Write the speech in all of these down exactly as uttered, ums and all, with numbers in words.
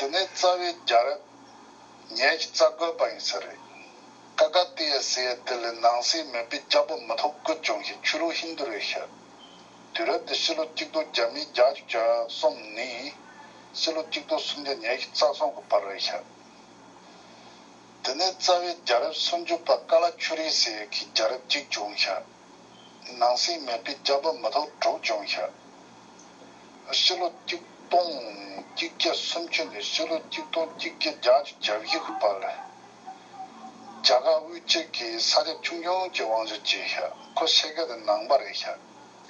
དེ་ནས་རྩ་བའི་རྒྱལ་རབས་ཉེ་ཞིག་རྩ་བཀོད་པ་ཡིན་ས་རེད། ཀ་ཀ་ཏི་ཡ་ཟེར་ཡ་དེ་ལས་ནང་སྲིད་མེད་པའི་རྒྱལ་པོ་མི་ཐོག་བཀོད་བྱུང་ཞིག་ཆོས་ལུགས་ཧིན་དུ་རེད་ཤག་དུས་རབས་དེ་ཕྱི་ལོ་གཅིག་སྟོང་བརྒྱ་མེད་བརྒྱད་ཅུ་གྱ་གསུམ་ནས་ཕྱི་ལོ་གཅིག་སྟོང་སུམ་བརྒྱ་ཉེ་ཞིག་རྩ་གསུམ་གྱི་བར་རེད་ཤག་དེ་ནས་རྩ་བའི་རྒྱལ་རབས་སུམ་ཅུ་པ་ཀ་ལ་ཆུ་རི་ཟེར་གྱི་རྒྱལ་རབས་གཅིག་བྱུང་ཤག་ནང་སྲིད་མེད་པའི་རྒྱལ་པོ་མི་ཐོག་དྲུག་བྱུང་ཤག་ཕྱི་ལོ་གཅིག་སྟོང་གཅིག་བརྒྱ་སུམ་ཅུ་ནས་ཕྱི་ལོ་གཅིག་སྟོང་གཅིག་བརྒྱ་བརྒྱད་ཅུ་གྱ་བཞི་གི་བར་ལ། རྒྱ་གར་དབུས་ཕྱོགས་ཀྱི་ས་ཆ་ཆུང་ཆུང་གི་དབང་སྒྱུར་བྱས་ཤག་ཁོ་ཕྱེད་ཀ་དེ་ནང་པ་རེད་ཤག་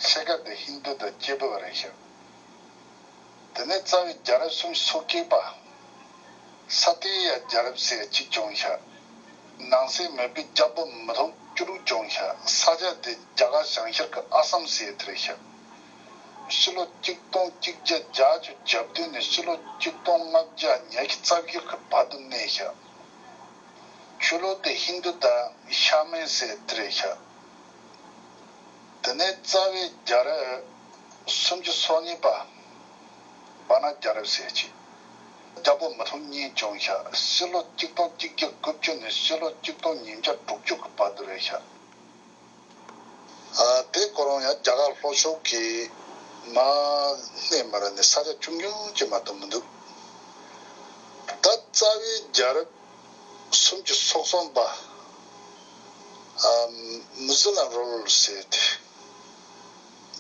ཕྱེད་ཀ་དེ་ཧིན་དུ་དང་སྐྱེས་བུ་རེད་ཤག་དེ་ནས་རྩ་བའི་རྒྱལ་རབས་སུམ་ཅུ་སོ་བརྒྱད་པ། ས་ཏི་ཡ་རྒྱལ་རབས་ཟེར་གཅིག་བྱུང་ཤག་ནང་སྲིད་མེད་པའི་རྒྱལ་པོ་མི་ཐོག་བཅུ་དྲུག་བྱུང་ཤག་ས་ཆ་དེ་རྒྱ་གར་བྱང་ཤར་གྱི་ཨ་སམ་ཟེར་དེ་རེད་ཤག་ཕྱི་ལོ་གཅིག་སྟོང་གཅིག་བརྒྱ་བརྒྱད་ཅུ་གྱ་བདུན་ནས་ཕྱི་ལོ་གཅིག་སྟོང་ལྔ་བརྒྱ་ཉི་ཤུ་རྩ་བཞི་གི་བར་དུ་གནས་ཤག་ཆོས་ལུགས་དེ་ཧིན་དུ་དང་ཤ་མེན་ཟེར་དེ་རེད་ཤག་དེ་ནས་རྩ་བའི་རྒྱལ་རབས་སུམ་ཅུ་སོ་གཉིས་པ། བ་ན་རྒྱལ་རབས་ཟེར་གྱི། རྒྱལ་པོ་མི་ཐོག་གཉིས་བྱུང་ཤག་ཕྱི་ལོ་གཅིག་སྟོང་གཅིག་བརྒྱ་དགུ་བཅུ་ནས་ཕྱི་ལོ་གཅིག་སྟོང་ཉིས་བརྒྱ་དྲུག་ཅུ་གི་བར་དུ་རེད་ཤག་ཨ་དེ་ཁོ་རང་ཡང་རྒྱ་གར་ལྷོ་ཕྱོགས་ཀྱི་མ་གནས་མ་ར་ནས་ས་ཆ་ཆུང་ཆུང་ཅིག་མ་གཏོགས་མི་འདུག་ད་རྩ་བའི་རྒྱལ་རབས་སུམ་ཅུ་སོ་གསུམ་པ། ཨ་མུ་ཟི་ལ་རོལ་ཟེར་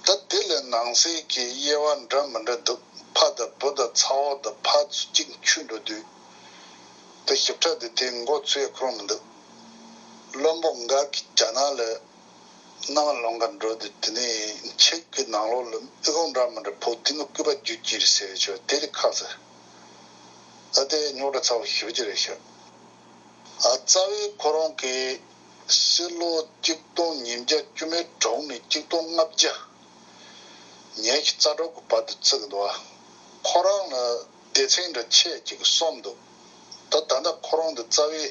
ཏེ། ད་དེ་ལས་ནང་གསེས་ཀྱི་དབྱེ་བ་འདྲ་མི་འདྲ་འདུག་ཕ་དང་བུ་དང་ཚ་བོ་དང་ཕ་ཚུ་གཅིག་ཆུད་འགྲོ་དུས། ད་ཞིབ་ཕྲ་དེ་དེ་མགོ་ཚོས་ཁོམ་མི་འདུག་བློན་པོ་འགའ་གིས་རྒྱ་ནག་ལ་གནམ་ལོང་ག་འགྲོ་དུས། དེ་ནས་ཆིག་གི་ནང་ལོགས་ལ་ཨི་ཁུང་འདྲ་མི་འདྲ་ཕོག་དེ་ནི་སྐུད་པ་རྒྱུག་གི་རེད་ཟེར་ཆོག་དེ་ལས་ཁག་ཟེར། ད་དེ་རྙོག་དྲ་ཚ་བོ་ཞེ་པོ་ཅིག་རེད་ཤག་ཨ་རྩ་བའི་ཁོ་རང་གི་ཕྱི་ལོ་གཅིག་སྟོང་ཉིས་བརྒྱ་བཅུ་མེད་དྲུག་ནས་གཅིག་སྟོང་ལྔ་བརྒྱ་ཉི་ཤུ་རྩ་དྲུག་གི་བར་དུ་བརྩི་གི་འདུག་ཨ་ཁོ་རང་ལ་སྡེ་ཚན་འདྲ་ཆེ་གཅིག་གསུམ་འདུག་ད་ད་ལྟ་ཁོ་རང་འདི་རྩ་བའི་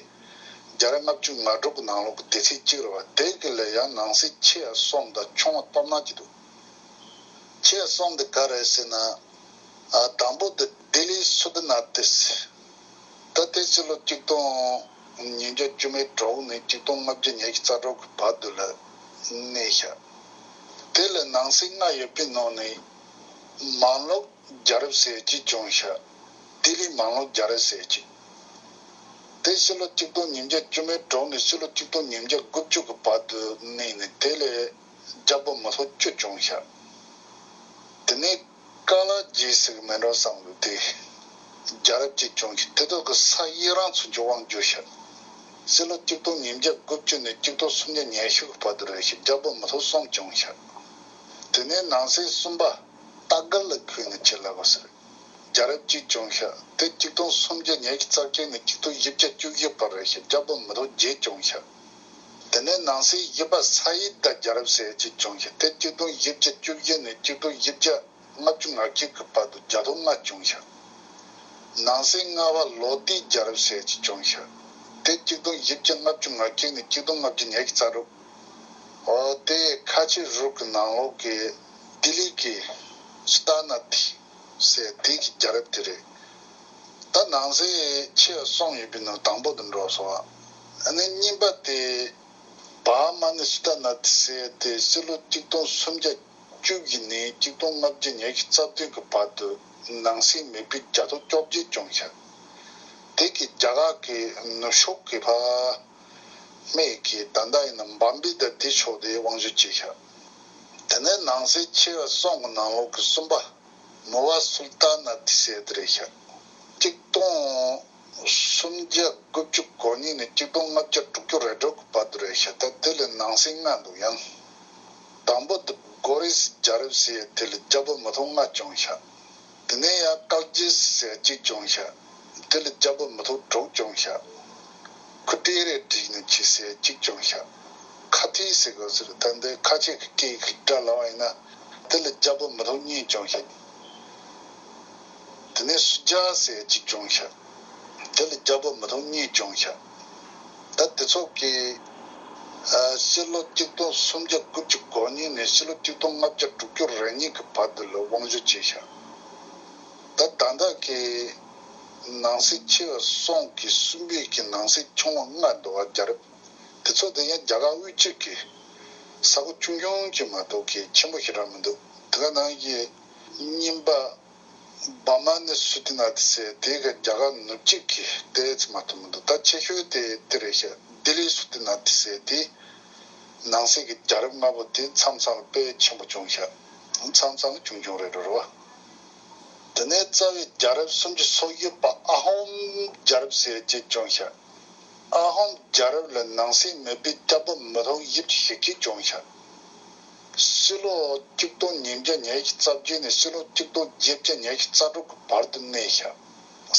རྒྱལ་རབས་ལྔ་བཅུ་ང་དྲུག་གི་ནང་ལོགས་ཀྱི་སྡེ་ཚན་གཅིག་རེད་བ། དེ་གི་ལ་ཡང་ནང་གསེས་ཆེ་བ་གསུམ་དང་ཆུང་བ་སྟོབས་ན་གཅིག་འདུག་ཆེ་བ་གསུམ་འདི་ག་རེ་ཟེར་ན། ཨ་དང་པོ་འདི་ལྡི་ལི་སུལ་ཏ་ན་ཏི་ཟེར། ད་ལྟའི་ཕྱི་ལོ་གཅིག་སྟོང་ཉིས་བརྒྱ་བཅུ་མེད་དྲུག་ནས་གཅིག་སྟོང་ལྔ་བརྒྱ་ཉི་ཤུ་རྩ་དྲུག་གི་བར་དུ་ལ་གནས་ཤག་དེ་ལ་ནང་གསེས་ལྔ་ཡོད་པའི་ནང་ནས་མང་ལོག་རྒྱལ་རབས་ཟེར་གཅིག་བྱུང་ཤག་ལྡི་ལི་མང་ལོག་རྒྱལ་རབས་ཟེར་གཅིག་དེ་ཕྱི་ལོ་གཅིག་སྟོང་ཉིས་བརྒྱ་བཅུ་མེད་དྲུག་ནས་ཕྱི་ལོ་གཅིག་སྟོང་ཉིས་བརྒྱ་དགུ་བཅུ་གི་བར་དུ་གནས་ནས་དེ་ལས་རྒྱལ་པོ་མི་ཐོག་བཅུ་བྱུང་ཤག་དེ་ནས་ཀ་ལ་རྗེ་ཟེར་གི་མེད་འགྲོ་བསམ་གི་དེ། རྒྱལ་རབས་གཅིག་བྱུང་ཞིང་དེ་དག་གི་ས་ཡི་རང་ཚུན་ཆད་དབང་བསྒྱུར་ཤག་ཕྱི་ལོ་གཅིག་སྟོང་ཉིས་བརྒྱ་དགུ་བཅུ་ནས་གཅིག་སྟོང་སུམ་བརྒྱ་ཉི་ཤུ་གི་བར་དུ་རེད་ཤག་རྒྱལ་པོ་མི་ཐོག་གསུམ་བྱུང་ཤག་དེ་ནས་ནང་གསེས་གསུམ་པ་སྟག་སྒར་ལ་ཁུལ་ནས་ཆེ་ལ་གོ་ཟེར། རྒྱལ་རབས་གཅིག་བྱུང་ཤག་དེ་གཅིག་སྟོང་སུམ་བརྒྱ་ཉི་ཤུ་རྩ་བརྒྱད་ནས་གཅིག་སྟོང་བཞི་བརྒྱ་བཅུ་བཞི་བར་རེད་ཤག་རྒྱལ་པོ་མི་ཐོག་བརྒྱད་བྱུང་ཤག་དེ་ནས་ནང་གསེས་བཞི་པ་ས་ཡི་ད་རྒྱལ་རབས་ཟེར་གཅིག་བྱུང་ཤག་དེ་གཅིག་སྟོང་བཞི་བརྒྱ་བཅུ་བཞི་ནས་གཅིག་སྟོང་བཞི་བརྒྱ་ལྔ་བཅུ་ང་གཅིག་གི་བར་དུ་རྒྱལ་ཐོག་ལྔ་བྱུང་ཤག་ནང་གསེས་ལྔ་པ་ལོ་ཏི་རྒྱལ་རབས་ཟེར་གཅིག་བྱུང་ཤག་དེ་གཅིག་སྟོང་བཞི་བརྒྱ་ལྔ་བཅུ་ང་གཅིག་ནས་གཅིག་སྟོང་ལྔ་བརྒྱ་ཉི་ཤུ་རྩ་དྲུག་འོ་དེ་ཁ་ཆེ་རུ་གི་ནང་ལོགས་ཀྱི་ལྡི་ལི་གི་སུ་ཏ་ན་ཏི་ཟེར་དེ་གི་རྒྱལ་རབས་དེ་རེད། ད་ནང་གསེས་ཆེ་བ་གསུམ་ཡོད་པའི་ནང་དང་པོ་དེ་འགྲོ་སོང་བ། ཨ་ནི་གཉིས་པ་དེ་བ་མ་ནི་སུ་ཏ་ན་ཏི་ཟེར་དེ་ཕྱི་ལོ་གཅིག་སྟོང་སུམ་བརྒྱ་བཅུ་བཞི་ནས་གཅིག་སྟོང་ལྔ་བརྒྱ་ཉི་ཤུ་རྩ་བདུན་གྱི་བར་དུ་ནང་གསེས་མེད་པའི་རྒྱལ་ཐོག་བཅོ་བརྒྱད་བྱུང་ཤག་དེ་གི་རྒྱ་གར་གྱི་ནུབ་ཕྱོགས་ཀྱི་ཕ་སྨད་ཀྱི་ད་ལྟ་ཡིན་ན་བམ་བི་དང་དེ་ཕྱོགས་དེ་དབང་བསྒྱུར་བྱས་ཤག་དེ་ནས་ནང་གསེས་ཆེ་བ་གསུམ་གྱི་ནང་ལོགས་ཀྱི་གསུམ་པ་མུ་བ་སུལ་ཏ་ན་ཏི་ཟེར་དེ་རེད་ཤག་གཅིག་སྟོང་སུམ་བརྒྱ་དགུ་བཅུ་གོ་གཉིས་ནས་གཅིག་སྟོང་ལྔ་བརྒྱ་དྲུག་ཅུ་རེ་དྲུག་གི་བར་དུ་རེད་ཤག་ད་དེ་ལས་ནང་གསེས་ལྔ་འདུག་ཡང་དང་པོ་དེ་གོ་རིས་རྒྱལ་རབས་ཟེར་དེ་ལས་རྒྱལ་པོ་མི་ཐོག་ལྔ་བྱུང་ཤག་དེ་ནས་ཡང་ཀལ་ཇི་ཟེར་གཅིག་བྱུང་ཤག་དེ་ལས་རྒྱལ་པོ་མི་ཐོག་དྲུག་བྱུང་ཤག་ཁུ་ཏི་རེ་ཏི་ནི་ཆི་ཟེར་གཅིག་བྱུང་ཤག་ཁ་ཐི་ཟེར་དགོས་ཟེར། ད་འདི་ཁ་ཆེ་གི་སྐད་ཀྱི་སྒྲ་ལ་བ་ཡིན་ན། དེ་ལས་རྒྱལ་པོ་མི་ཐོག་གཉིས་བྱུང་ཤག་དེ་ནས་སུ་ཇཱ་ཟེར་གཅིག་བྱུང་ཤག་དེ་ལས་རྒྱལ་པོ་མི་ཐོག་གཉིས་བྱུང་ཤག་ད་དེ་ཚོ་གི་ཨ་ཕྱི་ལོ་གཅིག་སྟོང་སུམ་བརྒྱ་དགུ་བཅུ་གོ་གཉིས་ནས་ཕྱི་ལོ་གཅིག་སྟོང་ལྔ་བརྒྱ་དྲུག་ཅུ་རེ་གཉིས་ཀྱི་བར་དུ་ལ་དབང་བསྒྱུར་བྱས་ཤག་ད་ད་ལྟ་གི་ ནང་གསེས་ཆེ་བ་གསུམ་གྱི་གསུམ་པའི་གི་ནང་གསེས་ཆུང་བ་ལྔ་འདུག་བ། རྒྱལ་རབས་དེ་ཚོ་དེ་ཡང་རྒྱ་གར་དབུས་གཅིག་གི་ས་ཁུལ་ཆུང་ཆུང་གཅིག་མ་གཏོགས་གི་ཆེན་པོ་ཞེ་དྲག་མི་འདུག་དེ་ག་ནང་གི་གཉིས་པ་བྷ་མ་ནི་སུ་ཏི་ན་ཏི་ཟེར་དེ་ག་རྒྱ་གར་ནུབ་གཅིག་གི་ཏོག་ཙམ་མ་གཏོགས་མི་འདུག་ད་ཆེ་ཤོས་དེ་དེ་རེད་ཤག་ལྡི་ལི་སུ་ཏི་ན་ཏི་ཟེར་དེ། ནང་གསེས་ཀྱི་རྒྱལ་རབས་ལྔ་པོ་དེ་མཚམས་མཚམས་ལ་དཔེ་ཆེན་པོ་བྱུང་ཤག་མཚམས་མཚམས་ལ་ཆུང་ཆུང་རེ་རེ་རེད་བ། དེ་ནས་རྩ་བའི་རྒྱལ་རབས་སུམ་ཅུ་སོ་བཞི་པ་ཨ་ཧོམ་རྒྱལ་རབས་ཟེར་ཅིག་བྱུང་ཤག་ཨ་ཧོམ་རྒྱལ་རབས་ལ་ནང་གསེས་མེད་པའི་རྒྱལ་པོ་མི་ཐོག་དབྱིབས་ཀྱི་ཞེ་གཅིག་བྱུང་ཤག་སྤྱི་ལོ་གཅིག་སྟོང་ཉིས་བརྒྱ་ཉི་ཤུ་རྩ་བརྒྱད་ནས་སྤྱི་ལོ་གཅིག་སྟོང་བརྒྱད་བརྒྱ་ཉི་ཤུ་རྩ་དྲུག་གི་བར་དུ་གནས་ཤག་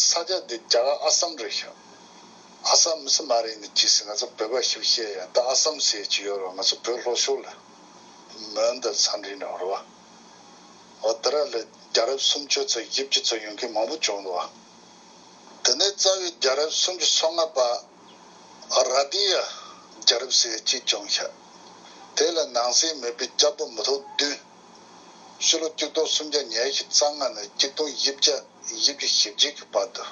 ས་ཆ་དེ་རྒྱ་གར་ཨ་སམ་རེད་ཤག་ཨ་སམ་མི་སི་མ་རེད་ནི་ཅི་ཟེར་ང་ཚོ་བོད་པ་ཞིབ་བཤད་ཡ་ད་ཨ་སམ་ཟེར་གྱི་ཡོད་རེད་བ། ང་ཚོ་བོད་ལྷོ་ཕྱོགས་ལ་མོན་དང་ས་འབྲིང་འདྲ་བོ་རེད་བ། འོ་དེ་ར་ལ་རྒྱལ་རབས་སུམ་ཅུ་ཚོ་བཞི་བཅུ་ཚོ་ཡོང་མཁན་མང་པོ་བྱུང་འདུག་བ། དེ་ནས་རྩ་བའི་རྒྱལ་རབས་སུམ་ཅུ་སོ་ལྔ་པ་ར་དི་ཡ་རྒྱལ་རབས་ཟེར་གཅིག་བྱུང་ཤག་དེ་ལ་ནང་གསེས་མེད་པའི་རྒྱལ་པོ་མི་ཐོག་བདུན། ཕྱི་ལོ་གཅིག་སྟོང་སུམ་བརྒྱ་ཉི་ཤུ་རྩ་ལྔ་ནས་གཅིག་སྟོང་བཞི་བརྒྱ་བཞི་བཅུ་ཞེ་གཅིག་གི་བར་དུ།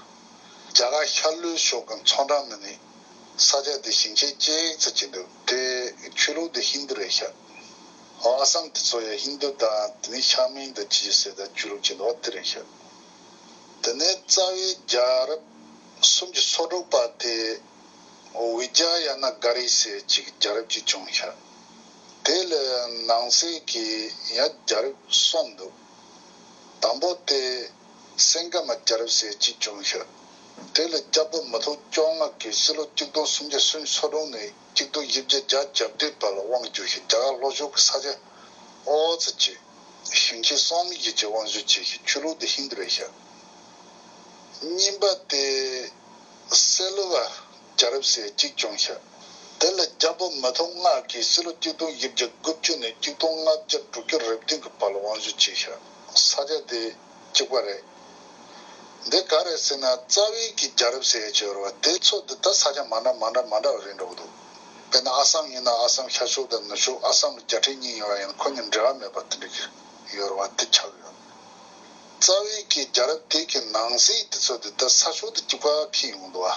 རྒྱ་གར་ཤར་ལྷོའི་ཕྱོགས་ཀྱི་མཚོ་འགྲམ་ནས་ནི་ས་ཆ་དེ་ཞིང་ཆེན་གཅིག་ཙམ་ཅིག་འདུག་དེ་ཆོས་ལུགས་དེ་ཧིན་དུ་རེད་ཤག་ཨ་སམ་དེ་ཚོ་ཡང་ཧིན་དུ་དང་དེ་ནས་ཤ་མིན་དང་ཅི་ཞིག་ཟེར་དང་ཆོས་ལུགས་ཅིག་འདུག་དེ་རེད་ཤག་དེ་ནས་རྩ་བའི་རྒྱལ་རབས་སུམ་ཅུ་སོ་དྲུག་པ་དེ་བི་ཇ་ཡ་ན་ག་རི་ཟེར་ཅིག་རྒྱལ་རབས་ཅིག་བྱུང་ཤག་དེ་ལ་ནང་གསེས་ཀྱི་ཡང་རྒྱལ་རབས་གསུམ་འདུག་དང་པོ་དེ་སེང་ག་མ་རྒྱལ་རབས་ཟེར་གཅིག་བྱུང་ཤག་དེ་ལ་རྒྱལ་པོ་མི་ཐོག་བཅོ་ལྔ་གིས་ཕྱི་ལོ་གཅིག་སྟོང་སུམ་བརྒྱ་སུམ་ཅུ་སོ་དྲུག་ནས་གཅིག་སྟོང་བཞི་བརྒྱ་བརྒྱད་ཅུ་གྱ་བདུན་བར་ལ་དབང་བསྒྱུར་ཞིང་རྒྱ་གར་ལྷོ་ཕྱོགས་ཀྱི་ས་ཆ་ཨོ་ཙི་ཅིག་ཞིང་ཆེན་གསུམ་བཞི་ཅིག་དབང་བསྒྱུར་བྱས་ཤིང་ཆོས་ལུགས་དེ་ཧིན་དུ་རེད་ཤག་གཉིས་པ་དེ་སེ་ལུ་བ་རྒྱལ་རབས་ཟེར་གཅིག་བྱུང་ཤག་དེ་ལ་རྒྱལ་པོ་མི་ཐོག་ལྔ་གིས་ཕྱི་ལོ་གཅིག་སྟོང་བཞི་བརྒྱ་དགུ་བཅུ་ནས་གཅིག་སྟོང་ལྔ་བརྒྱ་དྲུག་ཅུ་རེ་བདུན་གྱི་བར་ལ་དབང་བསྒྱུར་བྱས་ཤག་ས་ཆ་དེ་གཅིག་པ་རེད། འདི་ག་རེད་ཟེར་ན་རྩ་བའི་གི་རྒྱལ་རབས་ཟེར་ཡ་ཅིག་ཡོད་རེད་བ། དེ་ཚོ་འདི་ད་ས་ཆ་མ་འདྲ་མ་འདྲ་མ་འདྲ་བ་རེད་འགྲོ་གི་འདུག་དཔེར་ན་ཨ་སམ་ཡིན་ན་ཨ་སམ་ཤར་ཕྱོགས་དང་ནུབ་ཕྱོགས། ཨ་སམ་གྱ་ཁྲི་གཉིས་ཡོད་པ་ཡིན་ན་ཁོ་གཉིས་འབྲེལ་བ་མེད་པ་དེ་འདྲ་གི་ཡོད་རེད་བ། དེ་ཆགས་ཡོད། རྩ་བའི་གི་རྒྱལ་རབས་དེ་གི་ནང་གསེས་དེ་ཚོ་འདི་ད་ས་ཕྱོགས་དེ་གཅིག་པ་ཁེལ་ཡོང་འདུག་